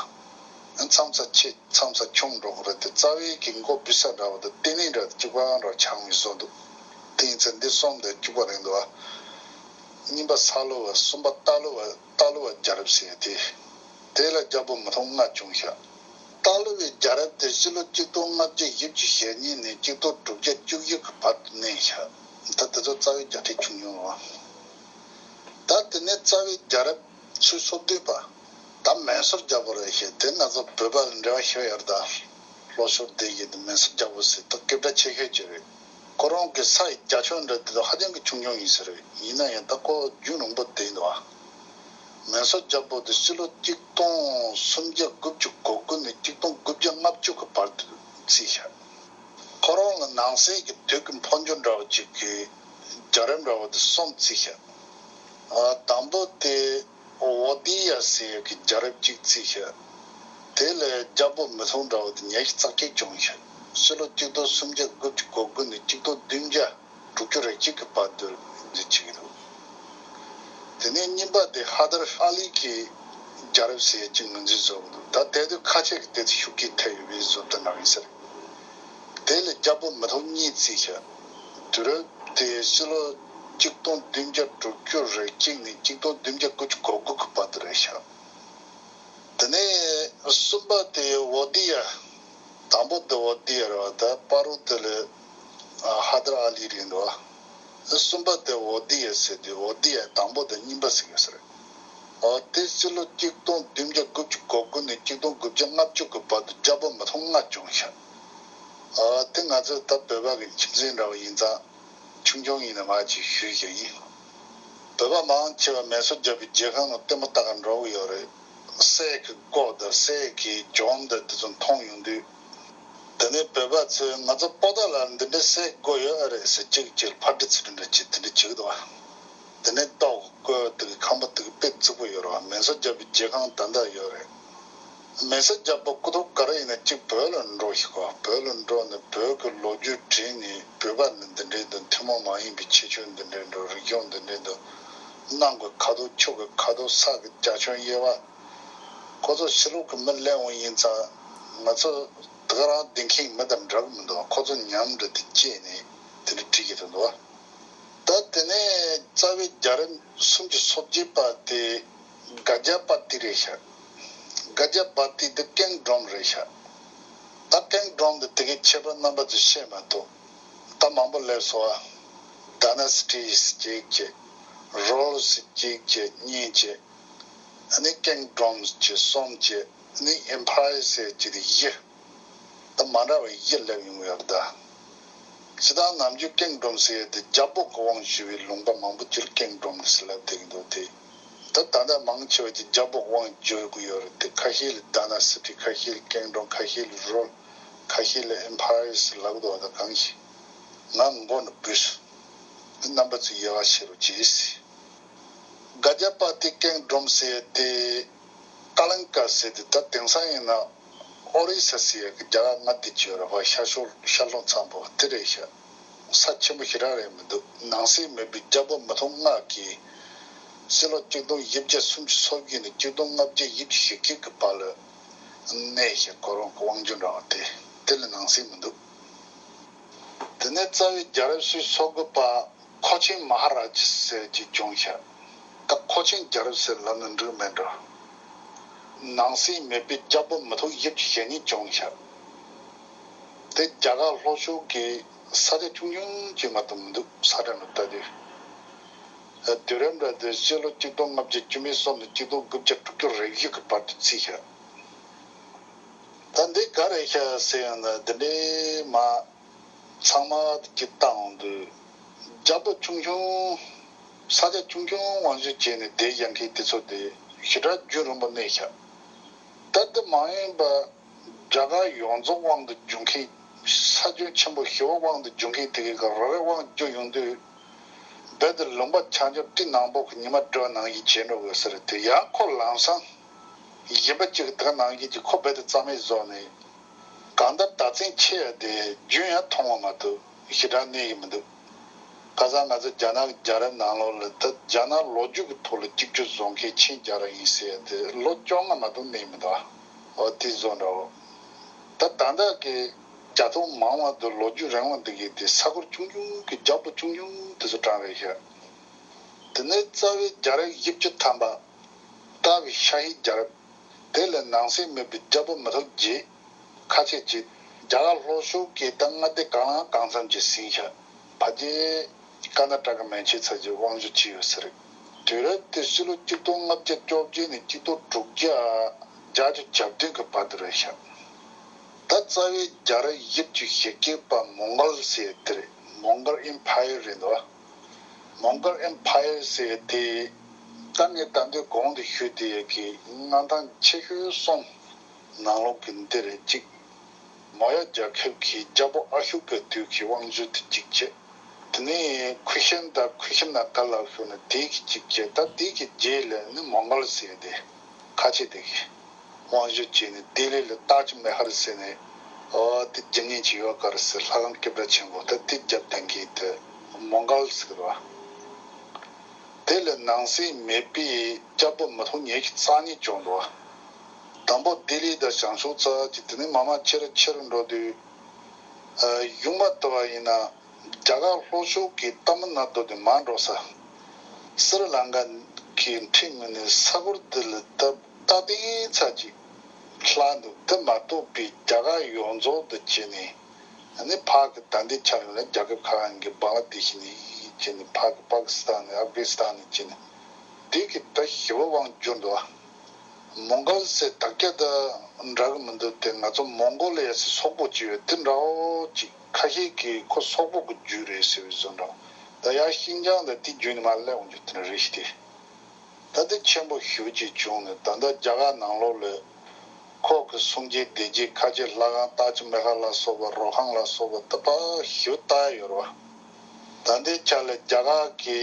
བ། མཚམས་ས་ཆེ་མཚམས་ས་ཆུང་འགྲོ་གི་རེད་དེ། རྩ་བའི་གི་མགོ་འབུས་ས་འདྲ་བ་དང་ལྟེ་གནས་འདྲ་གཅིག་པ་འདྲ་ཆགས་མི་བཟོ་འདུག་དེ་ཡིན་ཚེ་འདི་གསུམ་དེ་གཅིག་པ་རེད་འདུག་བ། གཉིས་པ་ས་ལུ་བ། གསུམ་པ་ཏཱ་ལུ་བ། ཏཱ་ལུ་བ་རྒྱལ་རབས་ཟེར་ཏེ། དེ་ལ་རྒྱལ་པོ་མི་ཐོག་ལྔ་བྱུང་ཤག་ཏཱ་ལུ་བའི་རྒྱལ་རབས་དེ་ཕྱི་ལོ་གཅིག་སྟོང་ལྔ་བརྒྱ་བཞི་བཅུ་ཞེ་གཉིས་ནས་གཅིག་སྟོང་དྲུག་བརྒྱ་བཅུ་བཞི་གི་བར་དུ་གནས་ཤག་ད་དེ་ཚོ་རྩ་བའི་རྒྱལ་ཕྲན་ཆུང་ཆུང་རེད་བ། ད་དེ་ནས་རྩ་བའི་རྒྱལ་རབས་ཚུལ་སོ་བདུན་པ། ད་མེ་སོར་རྒྱལ་པོ་རེད་ཤག་དེ་ང་ཚོ་བོད་པ་ལ་འབྲེལ་བ་ཞེ་པོ་ཡོད་རེད་ད། ལྷོ་ཕྱོགས་བསྡད་ཀྱི་འདུག་མེ་སོར་རྒྱལ་པོ་ཟེར་ད་སྐད་གྲགས་ཆེ་ཤོས་ཅིག་རེད། ཁོ་རང་གི་ས་ཡི་རྒྱ་ཁྱོན་འདྲ་དེ་དག་ཧ་ཅང་གི་ཆུང་ཆུང་ཡིན་ས་རེད། ཡིན་ན་ཡང་ད་ཁོ་རྒྱུན་རིང་པོ་བསྡད་འདུག་ཨ། མེ་སོར་རྒྱལ་པོ་དེ་ཕྱི་ལོ་གཅིག་སྟོང་སུམ་བརྒྱ་དགུ་བཅུ་གོ་དགུ་ནས་གཅིག་སྟོང་དགུ་བརྒྱ་ལྔ་བཅུ་གི་བར་དུ་བརྩིས་ཤག་ཁོ་རང་ལ་ནང་གསེས་ཀྱི་དུས་ཀྱི་འཕོ་འགྱུར་འདྲ་བ་ཅིག་གི་རྒྱལ་རབས་འདྲ་བ་དེ་གསུམ་བརྩིས་ཤག་ཨ། དང་པོ་དེ་ཝོ་དི་ཡ་ཟེར་ཡག་གི་རྒྱལ་རབས་གཅིག་བརྩིས་ཤག་དེ་ལ་རྒྱལ་པོ་མི་ཐོག་འདྲ་བོ་དེ་ཉི་ཤུ་རྩ་གཅིག་བྱུང་ཤག་ཕྱི་ལོ་གཅིག་སྟོང་སུམ་བརྒྱ་དགུ་བཅུ་གོ་དགུ་ནས་གཅིག་སྟོང་བདུན་བརྒྱ་དྲུག་ཅུ་རེ་གཅིག་གི་བར་དུ་འདི་བྱེད་ཀྱི་འདུག་དེ་ནས་གཉིས་པ་དེ་ཧ་དར་ཨ་ལི་གི་རྒྱལ་རབས་ཟེར་ཡག་གཅིག་ངོས་འཛིན་བཟོ་གི་འདུག་ད་དེ་དུས་ཁ་ཆེ་གི་དེ་དུས་ཤུགས་རྐྱེན་ཐེབས་ཡོད་པའི་བཟོ་ལྟ་གནང་ཡིན་ཟེར། དེ་ལ་རྒྱལ་པོ་མི་ཐོག་གཉིས་བརྩིས་ཤག་དུས་རབས་དེ་ཕྱི་ལོ་གཅིག་སྟོང་བདུན་བརྒྱ་དྲུག་ཅུ་རེ་གཅིག་ནས་གཅིག་སྟོང་བདུན་བརྒྱ་དགུ་བཅུ་གོ་དགུ་གི་བར་དུ་རེད་ཤག་དེ་ནས་གསུམ་པ་དེ་ཝོ་དི་ཡ། དང་པོ་དེ་ཝོ་དི་ཡ་རེད་བ། ད་པ་རོ་དེ་ལ་ཧ་དར་ཨ་ལི་རེད་འདུག་བ། གསུམ་པ་དེ་ཝོ་དི་ཡ་ཟེར་དུས་ཝོ་དི་ཡ་དང་པོ་དང་གཉིས་པ་ཟེར་གྱི་ཟེར། འོ་དེ་ཕྱི་ལོ་གཅིག་སྟོང་བདུན་བརྒྱ་དགུ་བཅུ་གོ་དགུ་ནས་གཅིག་སྟོང་དགུ་བརྒྱ་ལྔ་བཅུ་གི་བར་དུ་རྒྱལ་པོ་མི་ཐོག་ལྔ་བྱུང་ཤག་འོ་དེ་ང་ཚོས་ད་བོད་པ་གི་ཁྱིམ་མཚེས་འདྲ་བོ་ཡིན་ཙང་ཆུང་ཆུང་ཡིན་ན་མ་ཅིག་ཞུས་ཤག་ཡིན། བོད་པ་མང་ཆེ་བ་མེ་སོར་རྒྱལ་པོའི་རྗེས་ཁང་ལ་ལྟད་མོ་ལྟ་ག་འགྲོ་གི་ཡོད་རེད། སྲས་ཀྱི་སྒོ་དང་སྲས་ཀྱི་འཇོམས་དང་དེ་ཚོ་མཐོང་ཡོང་དུས། དེ་ནས་བོད་པ་ཚོས་ང་ཚོ་པོ་ཏཱ་ལ་འདི་འདྲའི་སྲས་སྒོ་ཡོད་ཨེ་རེད་ཟེར་གཅིག་གཅིག་ལ་ཕར་འདྲི་ཚུར་འདྲི་འདྲ་བྱེད་དེ་འདྲ་བྱེད་ཀྱི་འདུག་བ། དེ་ནས་ཏོག་གི་སྐོར་དེ་གི་ཁང་པ་དེ་གི་དཔེ་རྫིག་པོ་ཡོད་རེད་བ། མེ་སོར་རྒྱལ་པོའི་རྗེས་ཁང་ད་ལྟ་ཡོད་རེད། མེ་སོར་རྒྱལ་པོ་སྐུ་ཐོག་ག་རེ་ཡིན་ན་གཅིག་བོད་ལ་འགྲོ་ཞིག་གོ། བོད་ལ་འགྲོ་ནས་བོད་ཀྱི་ལོ་རྒྱུས་བྲིས་ནས་བོད་པ་ནི་འདི་འདྲའི་འདུག་ཐུན་མོང་མ་ཡིན་པའི་ཁྱད་ཆོས་འདི་འདྲའི་འདུག་རིག་གཞུང་འདི་འདྲའི་འདུག་གནམ་གྱི་ཁ་དོག་ཆུ་གི་ཁ་དོག་ས་གི་རྒྱ་ཁྱོན་དབྱེ་བ། ཁོ་ཚོ་ཕྱི་ལོགས་ཀྱི་མི་སླེབས་འོང་ཡིན་ཙང་ང་ཚོ་དེ་ག་རང་བདེ་མཁན་མི་དང་འདྲ་གི་མི་འདུག་ཁོ་ཚོ་ཉམས་འདྲ་དེ་སྐྱེས་ནས་དེ་འདྲ་བྲིས་ཀྱི་འདུག་ད་དེ་ནས་རྩ་བའི་རྒྱལ་རབས་སུམ་ཅུ་སོ་བརྒྱད་པ་དེ་ག་རྒྱ་པ་ཏི་རེད་ཤག་ག་རྒྱ་པ་ཏི་དེ་ཀེང་སྒྲོམ་རེད་ཤག་ད་ཀེང་སྒྲོམ་དེ་དེ་གའི་ཁྱད་པར་རྣམ་པ་ཚོ་བཤད་མ་ཐུབ། ད་མང་པོ་སླེབས་སོང་ཨ། ཌའི་ནེ་སི་ཊིས་གཅིག་བྱས། རོལ་སི་གཅིག་བྱས། གཉིས་བྱས། ཨ་ནི་ཀེང་སྒྲོམ་བྱས། གསུམ་བྱས། ཨ་ནི་ཨེམ་ཕ་ཡར་ཟེར་གྱི་དེ་བཞི། ད་མ་འདྲ་བའི་བཞི་སླེབས་ཡོང་གི་ཡོད་རེད་ད། སྤྱིར་བཏང་ནམ་རྒྱུན་ཀེང་སྒྲོམ་ཟེར་ཡས་དེ་རྒྱལ་པོ་གི་དབང་ཞུ་བའི་ལུང་པ་མང་པོ་ཅིག་ལ་ཀེང་སྒྲོམ་ཟེར་ལབ་བསྡད་ཀྱི་འདུག་སྟེ། ད་ད་ལྟ་མང་ཆེ་བ་ཅིག་རྒྱལ་པོ་གི་དབང་བསྒྱུར་གྱི་ཡོད་རེད་དེ། ཁ་ཤས་ལ་ཌའི་ནེ་སི་ཊི། ཁ་ཤས་ལ་ཀེང་སྒྲོམ། ཁ་ཤས་ལ་རོལ། ཁ་ཤས་ལ་ཨེམ་ཕ་ཡར་ཟེར་ལབ་འདུག་ད་གང་ཞིག་ང་མགོ་ནས་བུད་སོང་། རྣམ་པ་ཚོས་ཡག་པོ་ཤེས་རོགས་གྱིས། ག་རྒྱ་པ་ཏི་ཀེང་སྒྲོམ་ཟེར་ཡས་དེ་ཀ་ལིང་ཀ་ཟེར་དེ། ད་དེང་སང་ཡིན་ན་ཨོ་རི་ས་ཟེར་ཡས་ཀྱི་རྒྱ་གར་མངའ་སྡེ་ཅིག་ཡོད་རེད་པ། ཤར་ཕྱོགས་ཤར་ལྷོ་མཚམས་པོ་དེ་རེད་ཤག་ས་ཆེན་པོ་ཞེ་དྲག་རེད་མི་འདུག་ནང་སྲིད་མེད་པའི་རྒྱལ་པོ་མི་ཐོག་ལྔ་གིས་སྤྱི་ལོ་ཆིག་སྟོང་བཞི་བརྒྱ་སུམ་ཅུ་སོ་བརྒྱད་ནས་ཆིག་སྟོང་ལྔ་བརྒྱ་བཞི་བཅུ་ཞེ་བརྒྱད་ཀྱི་བར་ལ་གནས་ཤག་ཁོ་རང་གི་དབང་སྒྱུར་འདྲ་བ་དེ། དེ་ལས་ནང་སྲིད་མི་འདུག་དེ་ནས་རྩ་བའི་རྒྱལ་རབས་སུམ་ཅུ་སོ་དགུ་པ་ཁོ་ཆིན་མ་ཧ་ར་ཇ་ཟེར་གྱི་བྱུང་ཤག་ད་ཁོ་ཆིན་རྒྱལ་རབས་ཟེར་ལབ་ན་འགྲིག་མེད་འགྲོ། ནང་སྲིད་མེད་པའི་རྒྱལ་པོ་མི་ཐོག་བཞི་བཅུ་ཞེ་གཉིས་བྱུང་ཤག་དེ་རྒྱ་གར་ལྷོ་ཕྱོགས་ཀྱི་ས་ཆ་ཆུང་ཆུང་ཅིག་མ་གཏོགས་མི་འདུག་ས་ཁྲ་ནང་ལྟ་དུས། དུས་རབས་འདྲ་དེ་སྤྱི་ལོ་ཆིག་སྟོང་ལྔ་བརྒྱ་བཅུ་མེད་གསུམ་ནས་ཆིག་སྟོང་དགུ་བརྒྱ་དྲུག་ཅུ་རེ་བཞི་གི་བར་དུ་བརྩིས་ཤག་ད་འདི་ག་རེ་ཤག་ཟེར་ཡང་ན་འདི་འདྲའི་མ། ཚང་མ་གཅིག་བཏང་འོང་དུས། རྒྱལ་པོ་ཆུང་ཆུང་། ས་ཆ་ཆུང་ཆུང་དབང་སྒྱུར་བྱས་ནས་བསྡད་བཞག་མཁན་དེ་ཚོ་དེ་ཞེ་དྲག་རྒྱུན་རིང་པོ་གནས་ཤག་ད་དེ་མ་ཡིན་པ། རྒྱ་གར་ཡོངས་རྫོགས་དབང་དུ་བསྒྱུར་མཁན། ས་ཁྱོན་ཆེན་པོ་ཞེ་པོ་དབང་དུ་བསྒྱུར་མཁན་དེ་གའི་ག་རེ་རེ་དབང་བསྒྱུར་ཡོང་དུས། རྦད་དེ་ལུང་པ་ཆ་འཇོག་སྤྲི་ནག་པོ་གི་ཉི་མ་སྒྲོན་ནང་བཞིན་བྱས་འགྲོ་དགོས་ས་རེད་དེ། ཡང་ཁོ་ལམ་སང་གཞན་པ་གཅིག་གིས་དེ་ག་ནང་བཞིན་གྱི་ཁོ་རྦད་དེ་རྩ་མེད་བཟོས་ནས། གང་ལྟར་ད་ཚན་ཆེ་ཡ་དེ་རྒྱུན་ཡང་མཐོང་བ་མ་གཏོགས་ཞེ་དྲག་གནས་ཀྱི་མི་འདུག་ཁ་སང་ང་ཚོ་རྒྱ་ནག་གི་རྒྱལ་རབས་ནང་ལོགས་ལ་ད་རྒྱ་ནག་ལོ་རྒྱུས་ཀྱི་ཐོག་ལ་གཅིག་གྱུར་བཟོ་མཁན་ཆིན་རྒྱལ་རབས་ཡིན་ཟེར་ཡ་དེ་ལོ་བཅོ་ལྔ་མ་གཏོགས་གནས་མི་འདུག་འོ་དེ་བཟོ་འདྲ་བོ། ད་ད་ལྟ་གི་རྒྱལ་ཐོག་མང་བ་དང་ལོ་རྒྱུས་རིང་བ་འདི་གའི་དེ་ས་ཁུལ་ཆུང་ཆུང་གི་རྒྱལ་པོ་ཆུང་ཆུང་དེ་ཚོ་གྲས་རེད་ཤག་དེ་ནས་རྩ་བའི་རྒྱལ་རབས་བཞི་བཅུ་ཐམ་པ། རྟ་བའི་ཤ་ཡི་རྒྱལ་རབས། དེ་ལས་ནང་སྲིད་མེད་པའི་རྒྱལ་པོ་མི་ཐོག་བརྒྱད། ཁ་ཆེ་གཅིག་རྒྱ་གར་ལྷོ་ཕྱོགས་ཀྱི་ད་མངའ་སྡེ་གང་ལ་གང་འཚམ་གྱིས་ཟིན་ཤག་ཕལ་ཆེར་ཀར་ན་ཊ་ཀ་མན་ཆད་ཚོ་གིས་དབང་སྒྱུར་བྱས་ཡོད་ས་རེད། དུས་རབས་དེ་ཕྱི་ལོ་ཆིག་སྟོང་ལྔ་བརྒྱ་བཅོ་བརྒྱད་ནས་ཆིག་སྟོང་དྲུག་བརྒྱ་བརྒྱད་ཅུ་གྱ་བདུན་གྱི་བར་དུ་རེད་ཤག་ད་རྩ་བའི་རྒྱལ་རབས་བཞི་བཅུ་ཞེ་བརྒྱད་པ་མོང་གལ་ཟེར་དེ་རེད། མོང་གལ་ཨེམ་ཕ་ཡར་རེད་འདུག་མོང་གལ་ཨེམ་ཕ་ཡར་ཟེར་དེ། ད་ངས་ད་འདོད་གོང་དུ་ཞུས་དེ་ཡས་ཀྱི་མངའ་ཐང་ཆེ་ཤོས་གསུམ་ནང་ལོགས་ཀྱི་འདི་རེད། གཅིག་མོ་ཡ་རྒྱལ་ཁབ་ཀྱི་རྒྱལ་པོ་ཨ་ཤོ་ཀའི་དུས་ཀྱི་དབང་སྒྱུར་དེ་གཅིག་བྱས། དེ་ནས་ཁུ་ཤན་དང་ཁུ་ཤན་ན་ག་ལབ་ཤོག་ན་དེ་གི་གཅིག་བྱས། ད་དེ་གི་རྗེས་ལ་ནི་མོང་གལ་ཟེར་དེ་ཁ་ཆེ་དེ་གི་དབང་སྒྱུར་བྱས་ནས་ལྡི་ལི་ལ་ཏཱཇ་མ་ཧལ་ཟེར་ནས། ཨོ་དེ་རྒྱུ་ངན་ཅིག་ཡོད་ག་རེ་ཟེར། ལྷ་ཁང་སྐད་གྲགས་ཆེན་པོ་ད་དེ་རྒྱབ་བསྟན་གི་དེ་མོང་གལ་ཟེར་གི་རེད་བ། དེ་ལས་ནང་སྲིད་མེད་པའི་རྒྱལ་པོ་མི་ཐོག་ཉི་ཤུ་རྩ་གཉིས་བྱུང་འདུག་དང་པོ་ལྡི་ལི་དང་བྱང་ཕྱོགས་ཚོ་གཅིག་དེ་ནས་མར་མར་ཆེ་རུ་ཆེ་རུ་འགྲོ་དུས། ཨ་གཞུང་མ་ལྟ་བ་ཡིན་ན་རྒྱ་གར་ལྷོ་ཕྱོགས་ཀྱི་ཏ་མིལ་ནཱ་ཌུ་དེ་མར་འགྲོ་ས། སི་རི་ལང་ཀ་གི་འཁྲིས་ངོས་ནས་ས་ཁུལ་དེ་ལ་ད་རྟ་དེའི་ཚ་གཅིག་ལྷག་འདུག་དེ་མ་གཏོགས་པའི་རྒྱ་གར་ཡོངས་རྫོགས་དུ་བྱས་ནས། ཨ་ནི་ཕར་གི་ད་ལྟའི་ཆ་ལ་རྒྱལ་ཁབ་ཁག་གི་བང་ལ་དེ་ཤི་ནས་བྱས་ནས། ཕར་གི་པ་ཀི་སི་ཐན་ནས་ཨབ་གྷ་ནི་སི་ཐན་ནས་བྱས་ནས་དེ་གི་ད་ཞི་བ་དབང་བསྒྱུར་འདུག་མོང་གལ་ཟེར་དག་སྐད་དང་འདྲ་གི་མི་འདུག་དེ་ང་ཚོ་མོང་གོ་ལི་ཡ་ཟེར་སོག་པོ་ཅིག་ཡོད་དེ་འདྲ་བོ་ཅིག་ཁ་ཤས་ཀྱིས་ཁོ་སོག་པོ་གི་རྒྱུད་རེད་ཟེར་བའི་བཟོ་འདྲ། ད་ཡར་ཤིན་ཅང་དང་དེ་བརྒྱུད་ནས་མར་སླེབས་འོང་རྒྱུ་དེ་འདྲ་རེད་ཤག་དེ། ད་ལྟ་ཆེན་པོ་ཞེ་པོ་ཅིག་བྱུང་ནས། ད་ལྟ་རྒྱ་གར་ནང་ལོགས་ལ་ཁོག་གི་སུམ་བརྒྱད་སྡེ་བརྒྱད་ཁ་ཆེ་ལྷ་ཁང་ཏཱཇ་མ་ཧལ་ལ་སོགས་པ་རོ་ཁང་ལ་སོགས་པ་ད་ཕར་ཞེ་པོ་ལྟ་ཡ་ཡོད་རེད་བ། ད་ལྟའི་ཆ་ལ་རྒྱ་གར་གྱི་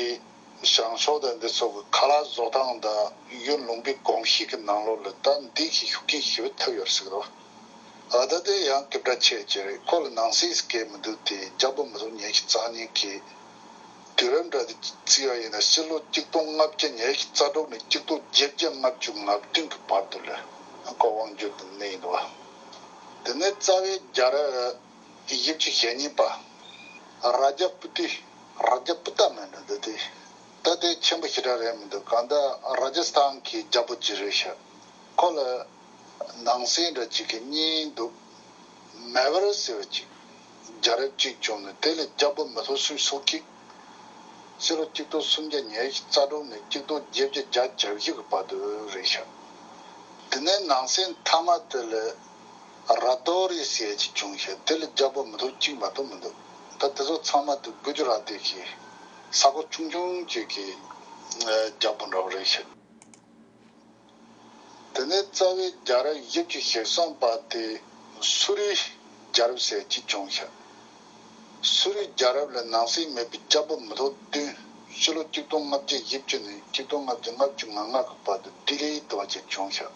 བྱང་ཕྱོགས་དང་འདི་ཚོ་གི་ཁ་ལག་བཟོ་སྟངས་དང་ཡུལ་ལུང་པའི་གོམས་གཤིས་ཀྱི་ནང་ལོགས་ལ་ད་འདི་གི་ཤུགས་རྐྱེན་ཞེ་པོ་ཐེབས་ཡོད་རེད་ཟེར་གི་རེད་བ། ཨ་ད་དེ་ཡང་སྐད་གྲགས་ཆེ་ཆེ་རེད། ཁོ་ལ་ནང་སྲིད་སྐད་མི་འདུག་དེ་རྒྱལ་པོ་མི་ཐོག་ཉི་ཤུ་རྩ་གཉིས་ཀྱི་དུས་རབས་འདྲ་དེ་བརྩི་བ་ཡིན་ན་ཕྱི་ལོ་ཆིག་སྟོང་ལྔ་བརྒྱ་ཉི་ཤུ་རྩ་དྲུག་ནས་ཆིག་སྟོང་བརྒྱད་བརྒྱ་ལྔ་བཅུ་ང་བདུན་གྱི་བར་དུ་ལ་ ཀོ་དབང་འགྱུར་དུ་གནས་ཡིན་འདུག་བ། དེ་ནས་རྩ་བའི་རྒྱལ་རབས་དབྱིབས་ཀྱི་ཞེ་གཉིས་པ་རཱ་ཇ་པུ་ཏི། རཱ་ཇ་པུ་ཏ་མིན་འགྲོ་འདི་དེ། ད་དེ་ཆེན་པོ་ཞེ་དྲག་རེད་མི་འདུག་གང་ལྟར་རཱ་ཇ་སི་ཐན་གྱི་རྒྱལ་པོ་ཅིག་རེད་ཤག་ཁོ་ལ་ནང་སྲིད་འདྲ་ཅིག་གི་གཉིས་འདུག་མེ་ཝར་ཟེར་བ་ཅིག་རྒྱལ་རབས་གཅིག་བྱུང་ནས། དེ་ལས་རྒྱལ་པོ་མི་ཐོག་སུམ་ཅུ་སོ་གཅིག་ཕྱི་ལོ་གཅིག་སྟོང་སུམ་བརྒྱ་ཉེར་གཅིག་རྩ་དྲུག་ནས་གཅིག་སྟོང་བརྒྱད་བརྒྱ་བརྒྱད་ཅུ་གྱ་བཞི་གི་བར་དུ་རེད་ཤག་དེ་ནས་ནང་སྲིད་མཐའ་མ་དེ་ལ་ར་དོ་རི་ཟེར་ཅིག་བྱུང་ཤག་དེ་ལ་རྒྱལ་པོ་མི་ཐོག་གཅིག་མ་གཏོགས་མི་འདུག་ད་དེ་ཚོ་ཚང་མ་དེ་གུ་ཇུ་ར་ཏི་གི་ས་ཁུལ་ཆུང་ཆུང་ཅིག་གི་རྒྱལ་པོ་འདྲ་བོ་རེད་ཤག་དེ་ནས་རྩ་བའི་རྒྱལ་རབས་དབྱིབས་ཀྱི་ཞེ་གསུམ་པ་དེ་སུ་རིའི་རྒྱལ་རབས་ཟེར་གཅིག་བྱུང་ཤག་སུ་རིའི་རྒྱལ་རབས་ལ་ནང་སྲིད་མེད་པའི་རྒྱལ་པོ་མི་ཐོག་བདུན། ཕྱི་ལོ་གཅིག་སྟོང་ལྔ་བརྒྱ་བཞི་བཅུ་ནས་གཅིག་སྟོང་ལྔ་བརྒྱ་ལྔ་བཅུ་ང་ལྔ་གི་བར་དུ་ལྡི་ལི་དུ་བ་ཅིག་བྱུང་ཤག་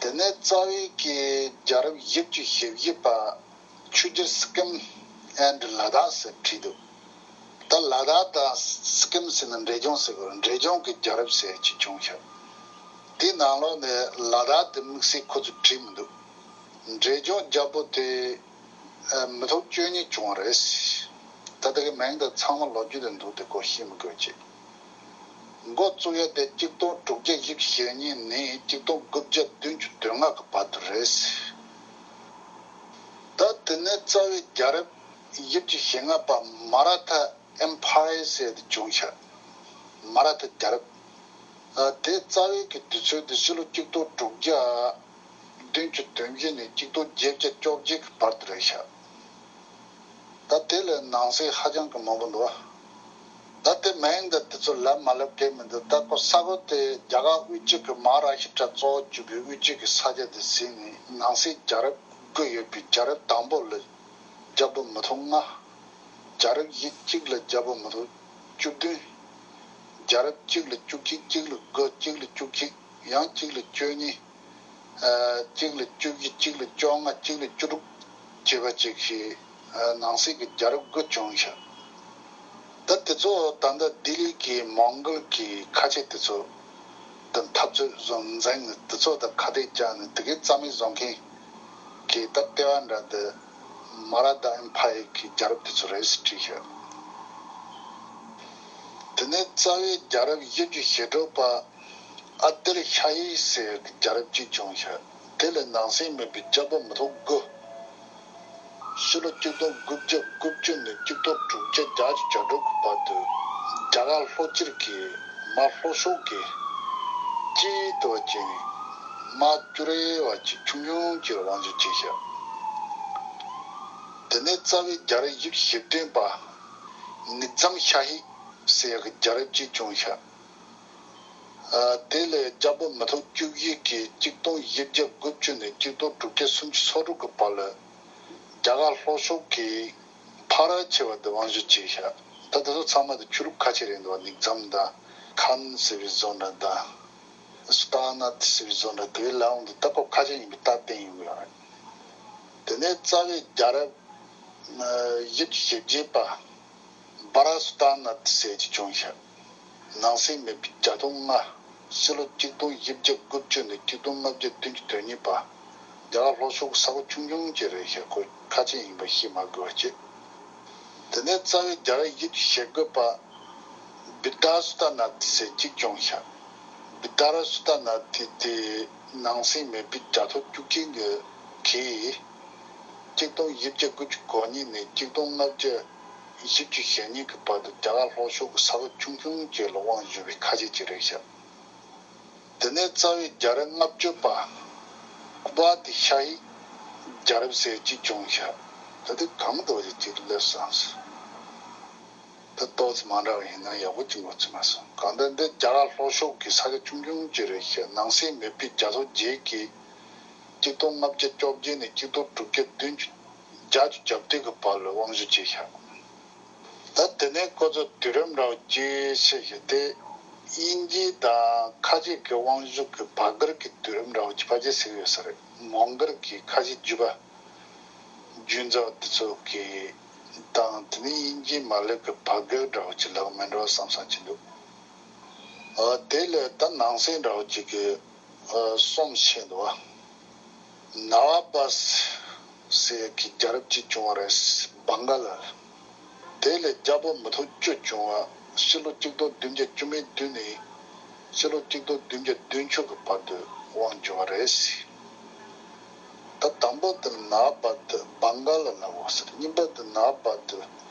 དེ་ནས་རྩ་བའི་གི་རྒྱལ་རབས་དབྱིབས་ཀྱི་ཞེ་བཞི་པ་ཆུ་རྒྱལ་སི་ཀིམ་ཨེན་ཌི་ལ་དྭགས་ཟེར་བྲིས་འདུག་ད་ལ་དྭགས་དང་སི་ཀིམ་ཟེར་ན་འབྲས་ལྗོངས་ཟེར་དགོས་རེད། འབྲས་ལྗོངས་ཀྱི་རྒྱལ་རབས་ཟེར་གཅིག་བྱུང་ཤག་དེའི་ནང་ལོགས་ནས་ལ་དྭགས་དེ་དམིགས་བསལ་ཁོ་ཚོས་བྲིས་མི་འདུག་འབྲས་ལྗོངས་རྒྱལ་པོ་དེ་མི་ཐོག་བཅུ་གཉིས་བྱུང་བ་རེད། ད་ལྟ་གི་མིང་དང་ཚང་མ་ལོ་རྒྱུས་དེ་འདུག་དེ་སྐོར་ཤེས་མི་དགོས་ཅིག་འགོ་བཙུགས་ཡ་དེ་གཅིག་སྟོང་དྲུག་བརྒྱ་བཞི་བཅུ་ཞེ་གཉིས་ནས་གཅིག་སྟོང་དགུ་བརྒྱ་བདུན་ཅུ་དོན་ལྔ་གི་བར་དུ་རེད། ད་དེ་ནས་རྩ་བའི་རྒྱལ་རབས་དབྱིབས་ཀྱི་ཞེ་ལྔ་པ་མ་ར་ཐ་ཨེམ་ཕ་ཡར་ཟེར་དེ་བྱུང་ཤག་མ་ར་ཐ་རྒྱལ་རབས། ཨ། དེ་རྩ་བའི་གི་དུས་ཚོད་དེ་ཕྱི་ལོ་གཅིག་སྟོང་དྲུག་བརྒྱ་བདུན་ཅུ་དོན་བཞི་ནས་གཅིག་སྟོང་བརྒྱད་བརྒྱ་བཅོ་བརྒྱད་ཀྱི་བར་དུ་རེད་ཤག་ད་དེ་ལ་ནང་གསེས་ཧ་ཅང་གི་མང་པོ་འདུག་ད་དེ་མིང་འདི་དེ་ཚོ་ལབ་མ་ལབ་གལ་མི་འདུག་ད་ཁོ་ས་ཁུལ་དེ་རྒྱ་གར་དབུས་གཅིག་གི་མ་ཧཱ་རཱ་ཤི་ཏྲ་གཙོ་བོ་གྱུར་པའི་དབུས་གཅིག་གི་ས་ཆ་དེ་ཟིན་ནས་ནང་གསེས་རྒྱལ་རབས་དགུ་ཡོད་པའི་རྒྱལ་རབས་དང་པོ་ལ་རྒྱལ་པོ་མི་ཐོག་ལྔ། རྒྱལ་རབས་དབྱིབས་གཅིག་ལ་རྒྱལ་པོ་མི་ཐོག་བཅུ་བདུན། རྒྱལ་རབས་གཅིག་ལ་བཅུ་གཅིག་གཅིག་ལ་དགུ། གཅིག་ལ་བཅུ་གཅིག་ཡང་གཅིག་ལ་བཅུ་གཉིས། ཨ། གཅིག་ལ་བཅུ་བཞི། གཅིག་ལ་བཅོ་ལྔ། གཅིག་ལ་བཅུ་དྲུག་བྱས་པ་ཅིག་གི། ཨ། ནང་གསེས་ཀྱི་རྒྱལ་རབས་དགུ་བྱུང་ཤག་ད་དེ་ཚོ་ད་ལྟ་ལྡི་ལི་གི་མོང་གོལ་གྱི་ཁ་ཆེ་དེ་ཚོ་དང་འཐབ་རྩོད་བཟོ་འཛིང་ནས་དེ་ཚོ་དང་ཁ་གཏད་བཅག་ནས་དེ་གའི་རྩ་མེད་བཟོ་མཁན་གྱི་ད་ལྟེ་བ་འདྲ་འདི་མ་ར་ཐ་ཨེམ་ཕ་ཡར་གྱི་རྒྱལ་རབས་དེ་ཚོ་རེད་ཟེར་བྲིས་ཤག་དེ་ནས་རྩ་བའི་རྒྱལ་རབས་དབྱིབས་ཀྱི་ཞེ་དྲུག་པ་ཨ་ཏིར་ཤ་ཡི་ཟེར་གྱི་རྒྱལ་རབས་གཅིག་བྱུང་ཤག་དེ་ལ་ནང་གསེས་མེད་པའི་རྒྱལ་པོ་མི་ཐོག་དགུ། ཕྱི་ལོ་གཅིག་སྟོང་དགུ་བརྒྱ་དགུ་བཅུ་ནས་གཅིག་སྟོང་དྲུག་བརྒྱ་བརྒྱད་ཅུ་གྱ་དྲུག་གི་བར་དུ་རྒྱ་གར་ལྷོ་སྤྱིར་གྱི་མར་ལྷོ་ཕྱོགས་ཀྱི་ཅི་ཏུ་བ་ཅིག་ནས་མར་ཀྱུ་རེ་བ་ཅིག་ཆུང་ཆུང་ཅིག་ལ་དབང་བསྒྱུར་བྱས་ཤག་དེ་ནས་རྩ་བའི་རྒྱལ་རབས་དབྱིབས་ཞེ་བདུན་པ་ནིག་ཛམ་ཤ་ཧི་ཟེར་ཡག་གི་རྒྱལ་རབས་གཅིག་བྱུང་ཤག་ཨ། དེ་ལས་རྒྱལ་པོ་མི་ཐོག་བཅུ་བཞི་གིས་གཅིག་སྟོང་བཞི་བརྒྱ་དགུ་བཅུ་ནས་གཅིག་སྟོང་དྲུག་བརྒྱ་སུམ་ཅུ་སོ་དྲུག་གི་བར་ལ་རྒྱ་གར་ལྷོ་ཕྱོགས་ཀྱི་ཕ་ར་ཆེ་བ་དེ་དབང་བསྒྱུར་བྱས་ཤག་ད་དེ་ཚོ་ཚང་མ་དེ་ཆོས་ལུགས་ཁ་ཆེ་རེད་འདུག་བ། ནིག་ཛམ་དང་ཁཱན་ཟེར་བའི་བཟོ་འདྲ་དང་སུ་ཏཱ་ནཱ་ཐི་ཟེར་བའི་བཟོ་འདྲ་དེ་ལའང་དེ་ལྟ་སྐོར་ཁ་ཆེ་ཡིན་པའི་རྟགས་བསྟན་ཡོང་གི་ཡོད་རེད། དེ་ནས་རྩ་བའི་རྒྱལ་རབས་དབྱིབས་ཀྱི་ཞེ་བརྒྱད་པ་བྷ་ར་སུ་ཏཱ་ནཱ་ཐི་ཟེར་གྱི་བྱུང་ཤག་ནང་གསེས་མེད་པའི་རྒྱ་ཐོ་ལྔ། ཕྱི་ལོ་གཅིག་སྟོང་བཞི་བརྒྱ་དགུ་བཅུ་ནས་གཅིག་སྟོང་ལྔ་བརྒྱ་བདུན་ཅུ་དོན་གཉིས་བར་རྒྱ་གར་ལྷོ་ཕྱོགས་ས་ཁུལ་ཆུང་ཆུང་ཅིག་རེད་ཤག་ཁོ་ཁ་ཆེ་ཡིན་པ་ཤེས་མ་དགོས་པ་བྱེད། དེ་ནས་རྩ་བའི་རྒྱལ་རབས་དབྱིབས་ཀྱི་ཞེ་དགུ་པ་བི་དྷ་སུ་ཏཱ་ནཱ་ཐི་ཟེར་གཅིག་བྱུང་ཤག་བི་དྷ་ར་སུ་ཏཱ་ནཱ་ཐི་དེ་ནང་གསེས་མེད་པའི་རྒྱ་ཐོ་བཅུ་གཅིག་གི་གིས་གཅིག་སྟོང་བཞི་བརྒྱ་དགུ་བཅུ་གོ་གཉིས་ནས་གཅིག་སྟོང་ལྔ་བརྒྱ་བཞི་བཅུ་ཞེ་གཉིས་ཀྱི་བར་དུ་རྒྱ་གར་ལྷོ་ཕྱོགས་ཀྱི་ས་ཁུལ་ཆུང་ཆུང་ཅིག་ལ་དབང་བསྒྱུར་བའི་ཁ་ཆེ་ཅིག་རེད་ཤག་དེ་ནས་རྩ་བའི་རྒྱལ་རབས་ལྔ་བཅུ་པ་ཀུ་པ་ཏི་ཤ་ཧི་རྒྱལ་རབས་ཟེར་གཅིག་བྱུང་ཤག་ད་དེ་གང་འདྲ་བ་ཅིག་ཅིག་སླེབས་སོང་ཟེར། ད་ཏོག་ཙམ་མ་འདྲ་བ་ཡིན་ན་ཡག་པོ་ཅིག་མགོ་ཚོས་མ་སོང་། གང་ལྟར་འདི་རྒྱ་གར་ལྷོ་ཕྱོགས་ཀྱི་ས་ཆ་ཆུང་ཆུང་ཅིག་རེད་ཤག་ནང་གསེས་མེད་པའི་རྒྱ་ཐོ་བརྒྱད་ཀྱིས་གཅིག་སྟོང་ལྔ་བརྒྱ་བཅོ་བརྒྱད་ནས་གཅིག་སྟོང་དྲུག་བརྒྱ་བདུན་ཅུ་བརྒྱད་ཅུ་གྱ་བདུན་གྱི་བར་ལ་དབང་བསྒྱུར་བྱས་ཤག་ད་དེ་ནས་ཁོ་ཚོ་དུས་རིམ་འདྲ་བོ་ཅིག་བཤད་བཞག་སྟེ། དབྱིན་ཇི་དང་ཁ་ཆེ་གི་དབང་བསྒྱུར་གྱི་བར་བརྒལ་གྱི་དུས་རིམ་འདྲ་བོ་ཅིག་ཕལ་ཆེར་ཟེར་གྱི་ཡོད་ས་རེད། མོང་གལ་གྱི་ཁ་ཆེ་བརྒྱུད་པ་རྒྱུན་རྫོགས་དེ་ཚོ་གི་དང་དེ་ནས་དབྱིན་ཇིའི་མ་ལེབ་ཀྱི་བར་བརྒལ་འདྲ་བོ་ཅིག་ལབ་མི་འགྲོ་བསམ་བསམ་གྱི་འདུག་ཨ། དེ་ལས་ད་ནང་གསེས་འདྲ་བོ་ཅིག་གི་ གསུམ་ཕྱིན་འདུག་ནཱ་ལ་བཱས་ཟེར་གྱི་རྒྱལ་རབས་ཅིག་བྱུང་བ་རེད། བང་ག་ལ། དེ་ལས་རྒྱལ་པོ་མི་ཐོག་བཅུ་བྱུང་བ་ཕྱི་ལོ་གཅིག་སྟོང་བདུན་བརྒྱ་བཅུ་མེད་བདུན་ནས་ཕྱི་ལོ་གཅིག་སྟོང་བདུན་བརྒྱ་བདུན་ཅུ་གི་བར་དུ་དབང་བསྒྱུར་བ་རེད། ད་དང་པོ་དེ་ནཱ་ལ་བཱས་དེ་བང་ག་ལ་ལ་བ་ཟེར། གཉིས་པ་དེ་ནཱ་ལ་བཱས་དེ་